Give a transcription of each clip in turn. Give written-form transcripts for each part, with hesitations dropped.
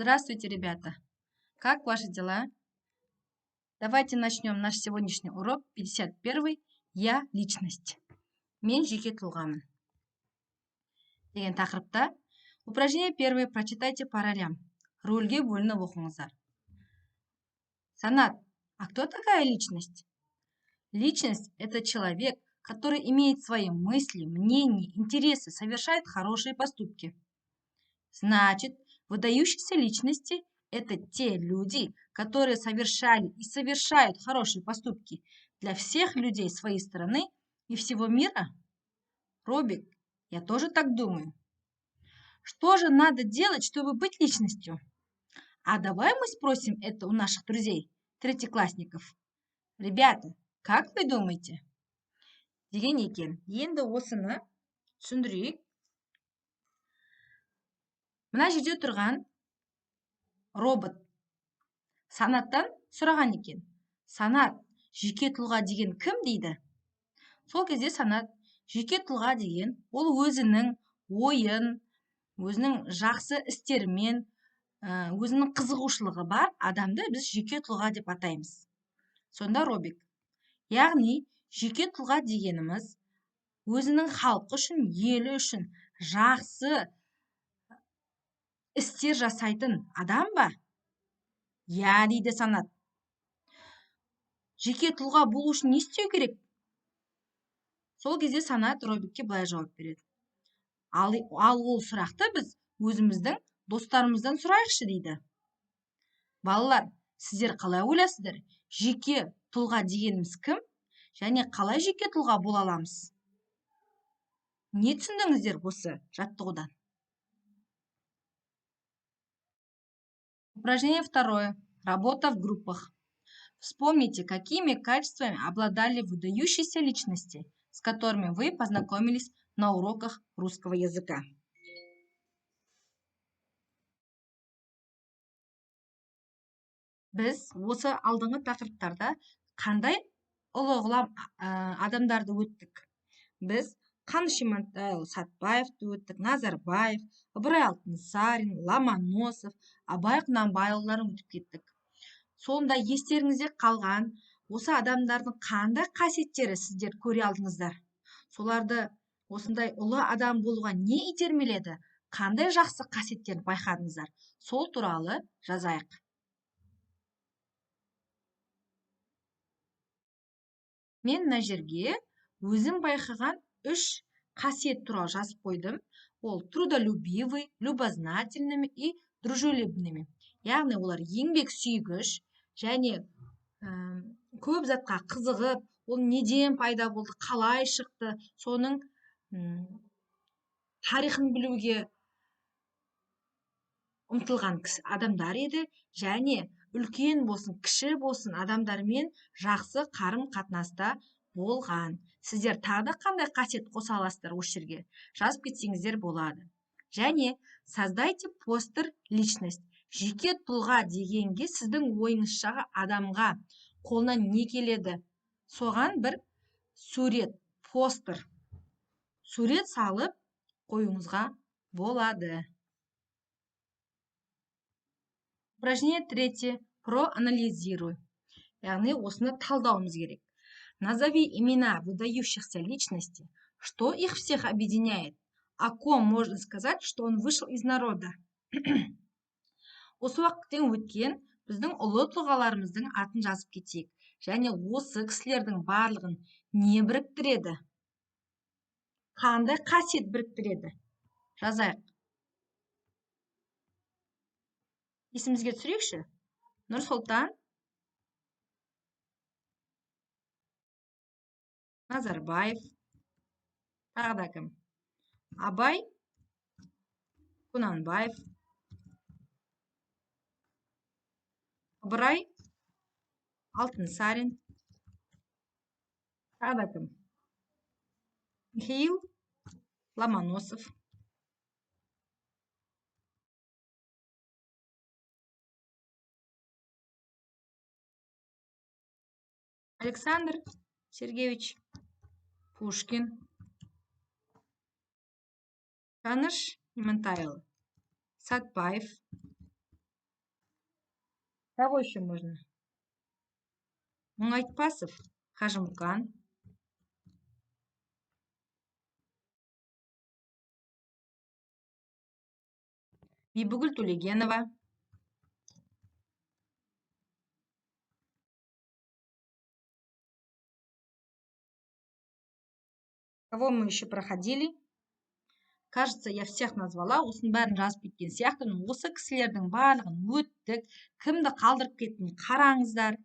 Здравствуйте, ребята! Как ваши дела? Давайте начнем наш сегодняшний урок 51 «Я – личность». Мен жеке тұлғамын деген тақырыпта. Упражнение первое. Прочитайте по ролям. Рөлге бөлініп оқыңыздар. Санат, а кто такая личность? Личность – это человек, который имеет свои мысли, мнения, интересы, совершает хорошие поступки. Значит, выдающиеся личности – это те люди, которые совершали и совершают хорошие поступки для всех людей своей страны и всего мира? Робик, я тоже так думаю. Что же надо делать, чтобы быть личностью? А давай мы спросим это у наших друзей, третьеклассников. Ребята, как вы думаете? Деген екен. Енді осыны түсіндірейік. Мына жерде тұрған робот Санаттан сұраған екен. Санат, жеке тұлға деген кім дейді? Сол кезде Санат, жеке тұлға деген ол өзінің ойын, өзінің жақсы істерімен, өзінің қызығушылығы бар адамды біз жеке тұлға деп атаймыз. Сонда Робик, яғни жеке тұлға дегеніміз өзінің халқы үшін, елі үшін жақсы істер жасайтын адам ба? Иә, дейді Санат. Жеке тұлға болу үшін не істеу керек? Сол кезде Санат Робикке былай жауап береді. Ал ол сұрақты біз өзіміздің достарымыздан сұрайықшы дейді. Балалар, сіздер қалай ойлайсыздар? Жеке тұлға дегеніміз кім? Және қалай жеке тұлға бола аламыз? Не түсіндіңіздер осы жаттығудан? Упражнение второе. Работа в группах. Вспомните, какими качествами обладали выдающиеся личности, с которыми вы познакомились на уроках русского языка. Біз осы алдыңғы тақырыптарда қандай ұлы ғұлам адамдарды өттік? Біз Қаныш Имантайұлы Сәтбаевты өттік, Назарбаев, Ыбырай Алтынсарин, Ломоносов, Абай Құнанбайұлыларын өтіп кеттік. Сонда естеріңізде қалған осы адамдардың қандай қасиеттері сіздер көре алдыңыздар? Соларды осындай ұлы адам болуға не итермеледі? Қандай жақсы қасиеттерін байқадыңыздар? Сол туралы жазайық. Мен мына жерге өзім байқаған 3 қасиет туралы жазып қойдым. Ол трудолюбивый, любознательными и дружелюбными. Яғни олар еңбек сүйгіш және көп затқа қызығып, ол неден пайда болды, қалай шықты, соның тарихын білуге ұмтылған адамдар еді. Және үлкен болсын, кіші болсын адамдармен жақсы қарым-қатынаста болған. Сіздер тағы да қандай қасиет қоса аласыздар осы жерге? Жазып кетсеңіздер болады. Және создайте постер личность. Жеке тұлға дегенге сіздің ойыңызшағы адамға қолынан не келеді? Соған бір сурет, постер, сурет салып қоюыңызға болады. Упражнение третье. Проанализируй. Яғни осыны талдауымыз керек. Назови имена выдающихся личностей. Что их всех объединяет? О ком можно сказать, что он вышел из народа? Осы уақыттен өткен біздің ұлы тұлғаларымыздың атын жазып кетейік. Және осы кісілердің барлығын не біріктіреді? Қандай қасиет біріктіреді? Жазайық. Есімізге түсірейікші. Нұрсұлтан Назарбаев, тағы да кім? Абай Құнанбаев, Ыбырай Алтынсарин, тағы да кім? Михаил Ломоносов. Александр Сергеевич Пушкин, Қаныш Имантайұлы Сәтбаев, Кого еще можно? Мұңайтпасов Қажымұқан. Бибігүл Төлегенова. Кого мы еще проходили? Кажется, я всех назвала. Осының бәрін жазып кеткен сияқтымын. Осы кісілердің барлығын өттік. Кімді қалдырып кеттім, қараңыздар,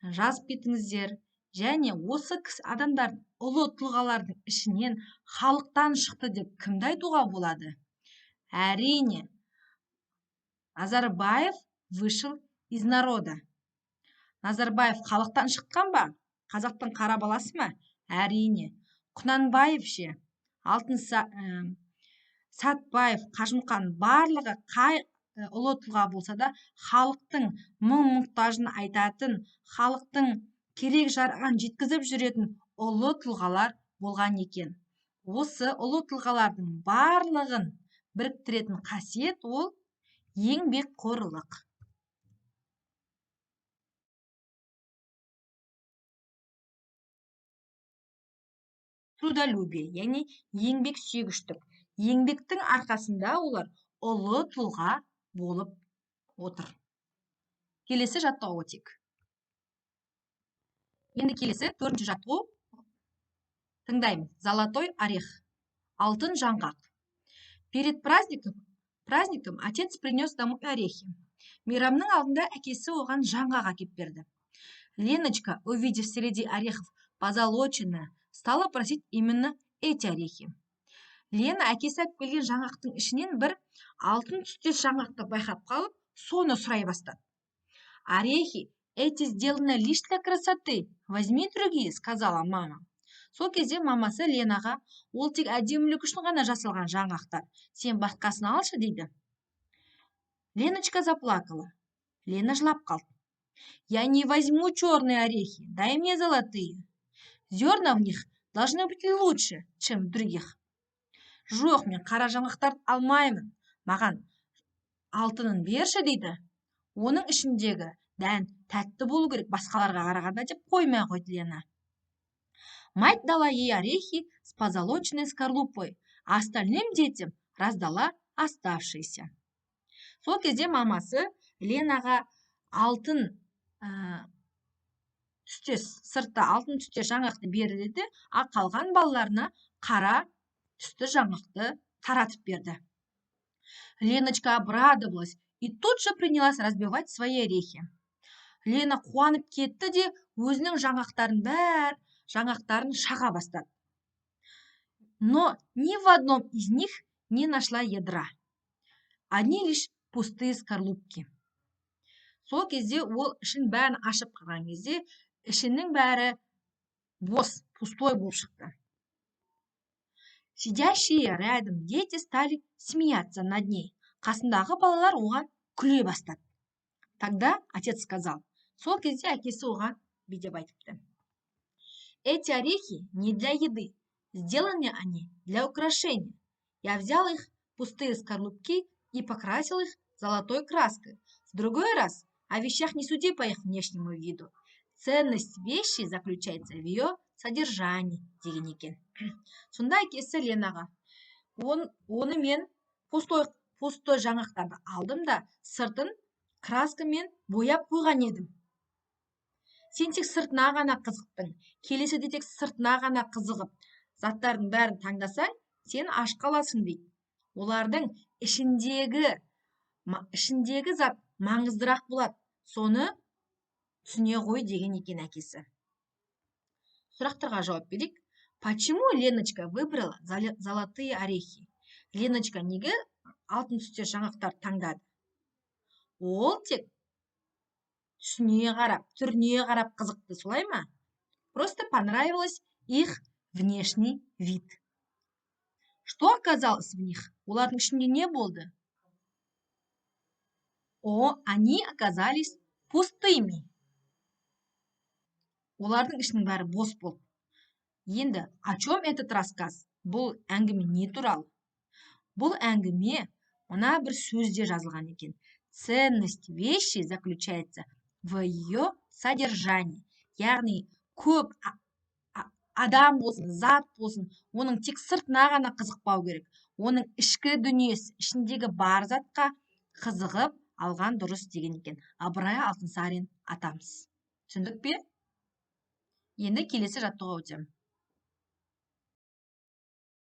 жазып кетіңіздер. Және осы адамдардың, ұлы тұлғалардың ішінен халықтан шықты деп кімді айтуға болады? Әрине, Назарбаев вышел из народа. Назарбаев халықтан шыққан ба? Қазақтың қара баласы ма? Әрине. Құнанбаев ше? Алтын Сәтбаев, Қажымұқан, барлығы қай ұлы тұлға болса да халықтың мұң-мұқтажын айтатын, халықтың керек жарағын жеткізіп жүретін ұлы тұлғалар болған екен. Осы ұлы тұлғалардың барлығын біріктіретін қасиет ол еңбекқорлық. Трудолюбие, яғни еңбек сүйгіштік. Еңбектің арқасында олар ұлы тұлға болып отыр. Келесі жаттығуға өтейік. Енді келесі төртінші жаттығу. Тыңдаймыз. Золотой орех. Алтын жаңғақ. Перед праздником отец принес домой орехи. Мейрамның алдында әкесі оған жаңғақ әкеп берді. Леночка, увидев среди орехов позолоченное, стала просить именно эти орехи. Лена әкесі әкеп келген жаңғақтың ішінен бір алтын түстес жаңғақты байқап қалып, соны сұрай бастады. Орехи эти сделаны лишь для красоты, возьми другие, сказала мама. Сол кезде мамасы Ленаға, ол тек әдемілік үшін ғана жасалған жаңғақтар, сен басқасын алшы дейді. Леночка заплакала. Лена жылап қалды. Я не возьму черные орехи, дай мне золотые. Зерна в них должны быть лучше, чем в других. Жоқ, мен қара жаңғақтарды алмаймын. Маған алтынын берші дейді. Оның ішіндегі дән тәтті болу керек басқаларға қарағанда деп қоймай қойды Лена. Мать дала ей орехи с позолоченной скорлупой, а остальным детям раздала оставшиеся. Сол кезде мамасы Ленаға алтын түстес, сыртта алтын түстес жаңғақты берді деді, а қалған балаларына қара түсті жаңғақты таратып берді. Леночка обрадовалась и тут же принялась разбивать свои орехи. Лена қуанып кетті де өзінің жаңғақтарын бәр, жаңғақтарын шаға бастады. Но ни в одном из них не нашла ядра. Одни лишь пустые скорлупки. Сол кезде ол ішін бәрін ашып қалған кезде ішінің бәрі бос, пустой болып шықты. Сидящие рядом дети стали смеяться над ней. Қасындағы балалар оған күле бастады. Тогда отец сказал. Сол кезде әкесі оған бүйтіп айтыпты. Эти орехи не для еды. Сделаны они для украшения. Я взял их пустые скорлупки и покрасил их золотой краской. В другой раз о вещах не суди по их внешнему виду. Ценность вещи заключается в ее содержании, деген екен. Сонда әкесі Ленаға, оны мен пустой жаңғақтарды алдым да сыртын краскамен бояп қойған едім. Сен тек сыртына ғана қызықтың, келесіде тек сыртына ғана қызығып, заттардың бәрін таңдасаң, сен аш қаласың дейді. Олардың ішіндегі зат маңыздырақ болады. Соны түсіне ғой деген екен әкесі. Сұрақтарға жауап берейік. Почему Леночка выбрала золотые орехи? Леночка неге алтын түстес жаңғақтарды таңдады? Ол тек түсіне қарап, түріне қарап қызықты, солай ма? Просто понравилось их внешний вид. Что оказалось в них? Олардың ішінде не болды? О, они оказались пустыми. Олардың ішінің бәрі бос болды. Енді, о чем этот рассказ? Бұл әңгіме не туралы? Бұл әңгіме мына бір сөзде жазылған екен. Ценность вещи заключается в ее содержании. Яғни көп адам болсын, зат болсын, оның тек сыртына ғана қызықпау керек. Оның ішкі дүниесі, ішіндегі бар затқа қызығып алған дұрыс деген екен Ыбырай Алтынсарин атамыз. Түсіндік пе? Енді келесі жаттығуға өтемін.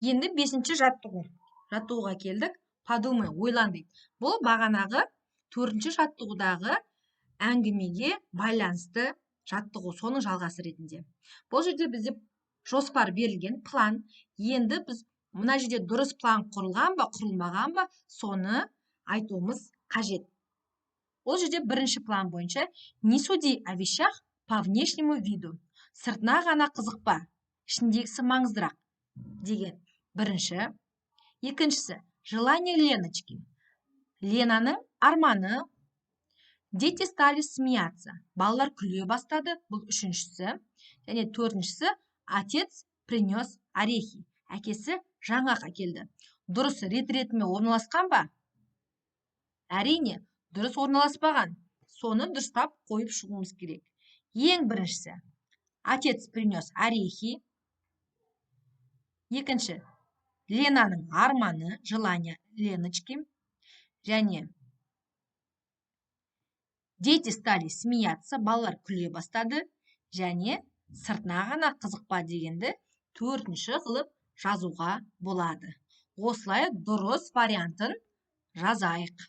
Енді 5-ші жаттығу. Жаттығуға келдік. Подумай, ойлан дейді. Бұл бағанағы 4-ші жаттығудағы әңгімеге байланысты жаттығу, соның жалғасы ретінде. Бұл жерде бізде жоспар берілген, план. Енді біз мына жерде дұрыс план құрылған ба, құрылмаған ба, соны айтуымыз қажет. Ол жерде бірінші план бойынша не суди о вещах по внешнему виду. Сыртына ғана қызықпа, ішіндегісі маңыздырақ деген бірінші. Екіншісі, желание Леночки. Ленаның арманы. Дети стали смеяться. Балалар күле бастады. Бұл үшіншісі. Және төртіншісі, отец принес орехи. Әкесі жаңғақ әкелді. Дұрыс рет-ретімен орналасқан ба? Әрине, дұрыс орналаспаған. Соны дұрыстап қойып шығуымыз керек. Ең біріншісі, отец принес орехи. Екінші, Ленаның арманы, желание Леночки. Және дети стали смеяться, балалар күле бастады. Және сыртына ғана қызықпа дегенді төртінші қылып жазуға болады. Осылай дұрыс вариантын жазайық.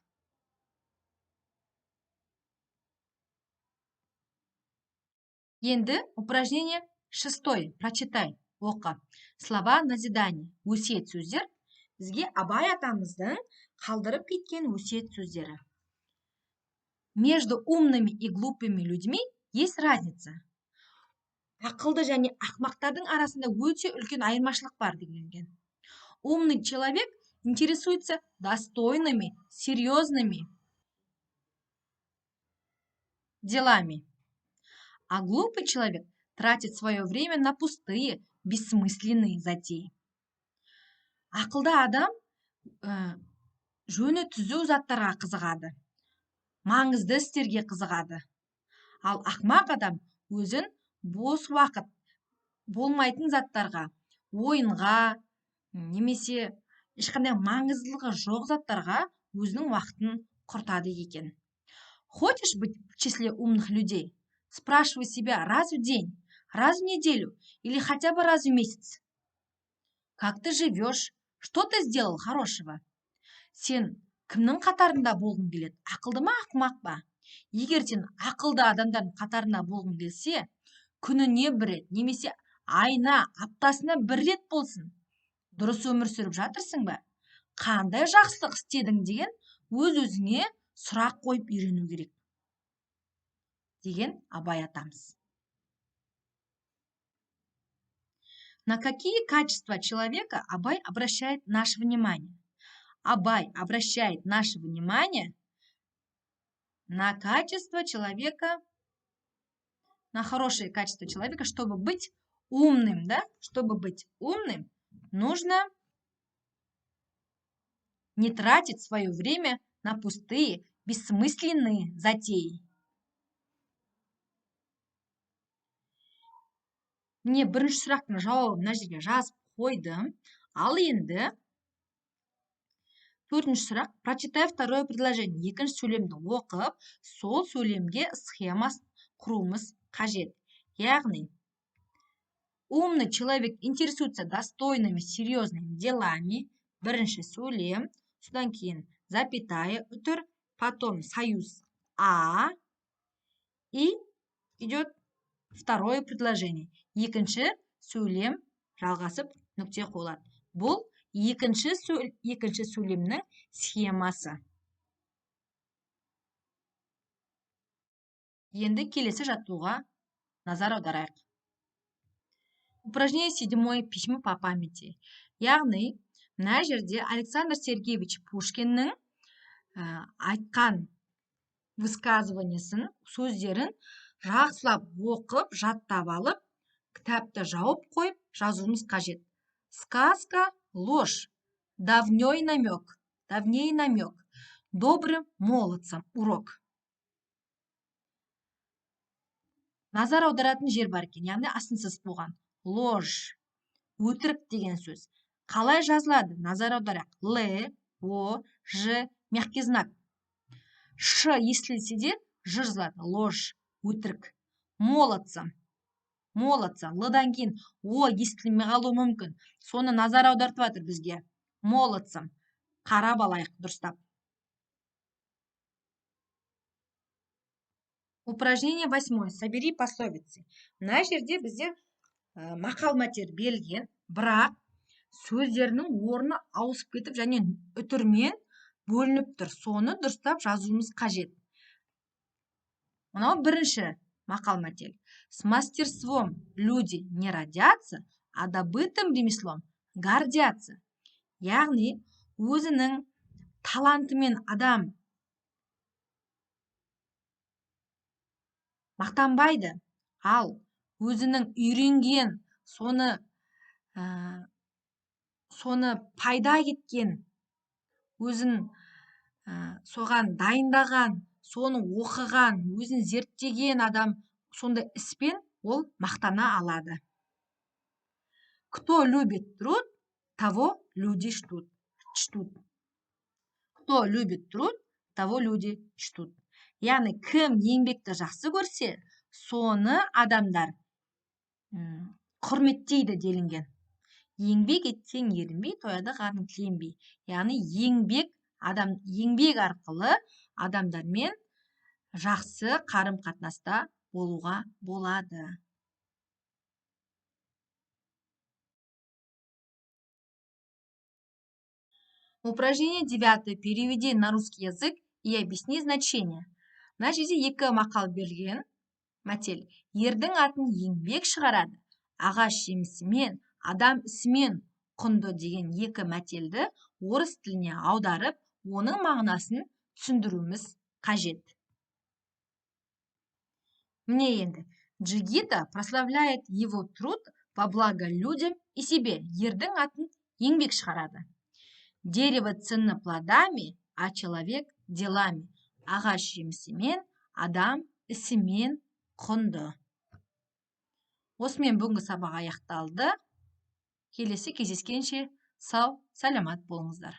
Енді упражнение 6. Прочитай, оқы. Слова назидания. Өсиет сөздер. Бізге Абай атамыздың қалдырып кеткен өсиет сөздері. Между умными и глупыми людьми есть разница. Ақылды және ақмақтардың арасында өте үлкен айырмашылық бар деген. Умный человек интересуется достойными, серьезными делами. А глупый человек тратит свое время на пустые, бессмысленные затеи. Ақылды адам жөні түзу заттарға қызығады, маңызды істерге қызығады. Ал ақмақ адам өзін бос уақыт болмайтын заттарға, ойынға немесе ешқандай маңыздылығы жоқ заттарға өзінің уақытын құртады екен. Хочешь быть в числе умных людей? Спрашивай себя раз в день, раз в неделю или хотя бы раз в месяц. Как ты живешь? Что ты сделал хорошего? Сен кімнің қатарында болғың келеді? Ақылды ма, ақымақ па? Егер сен ақылды адамдардың қатарында болғың келсе, күніне бір рет, немесе айына, аптасына бір рет болсын, дұрыс өмір сүріп жатырсың ба? Қандай жақсылық істедің деген өз-өзіңе сұрақ қойып үйрену керек деген Абай атамыз. На какие качества человека Абай обращает наше внимание? Абай обращает наше внимание на качество человека, на хорошие качества человека, чтобы быть умным, да? Чтобы быть умным, нужно не тратить свое время на пустые, бессмысленные затеи. Міне, бірінші сұрақтың жауабын мына жерге жазып қойдым. Ал енді төртінші сұрақ. Прочитай второе предложение. Екінші сөйлемді оқып, сол сөйлемге схемасын құруымыз қажет. Яғни, умный человек интересуется достойными, серьезными делами. Бірінші сөйлем, содан кейін запятая, үтір, потом союз А, и идет второе предложение. Екінші сөйлем жалғасып нүкте қойылады. Бұл екінші сөйлемнің схемасы. Енді келесі жаттығуға назар аударайық. Упражнение 7. Письмо по памяти. Яғни, мына жерде Александр Сергеевич Пушкиннің айтқан высказываниесін, сөздерін жақсылап оқып, жаттап алып, кітапты жауып қойып жазуымыз қажет. Сказка ложь, давний намек, давний намек. Добрым молодцам урок. Назар аударатын жер бар екен, яғни астынсыз болған. Ложь, өтірік деген сөз. Қалай жазылады? Назар аударайық. Л, О, Ж, мягкий знак. Ш естілсе де Ж жазылады. Ложь, өтірік. Молодцам. Молодцам. Л-дан кейін О естілмей қалуы мүмкін. Соны назар аудартып жатыр бізге. Молодцам. Қарап алайық дұрыстап. Упражнение 8. Собери пословицы. Мына жерде бізде мақал мәтел берілген, бірақ сөздерінің орны ауысып кетіп және үтірмен бөлініп тұр. Соны дұрыстап жазуымыз қажет. Мынау бірінші мақал мәтел. С мастерством люди не родятся, а добытым ремеслом гордятся. Яғни өзінің талантымен адам мақтанбайды, ал өзінің үйренген, соны пайда кеткен, өзін соған дайындаған, соны оқыған, өзін зерттеген адам сондай іспен ол мақтана алады. Кто любит труд, того люди чтут. Кто любит труд, того люди чтут. Яғни кім еңбекті жақсы көрсе, соны адамдар құрметтейді делінген. Еңбек етсең ерінбей, тояды қарын тіленбей. Яғни еңбек арқылы адамдармен жақсы қарым-қатынаста болуға болады. Упражнение 9. Переведи на русский язык и объясни значение. Мына жерде екі мақал берілген. Мәтел. Ердің атын еңбек шығарады, ағаш жемісімен, адам ісімен құнды деген екі мәтелді орыс тіліне аударып, оның мағынасын түсіндіруіміз қажет. Міне енді. Джигита прославляет его труд во благо людям и себе. Ердің атын еңбек шығарады. Дерево ценно плодами, а человек делами. Ағаш жемісімен, адам ісімен құнды. Осымен бүгінгі сабақ аяқталды. Келесі кездескенше сау, саламат болыңыздар.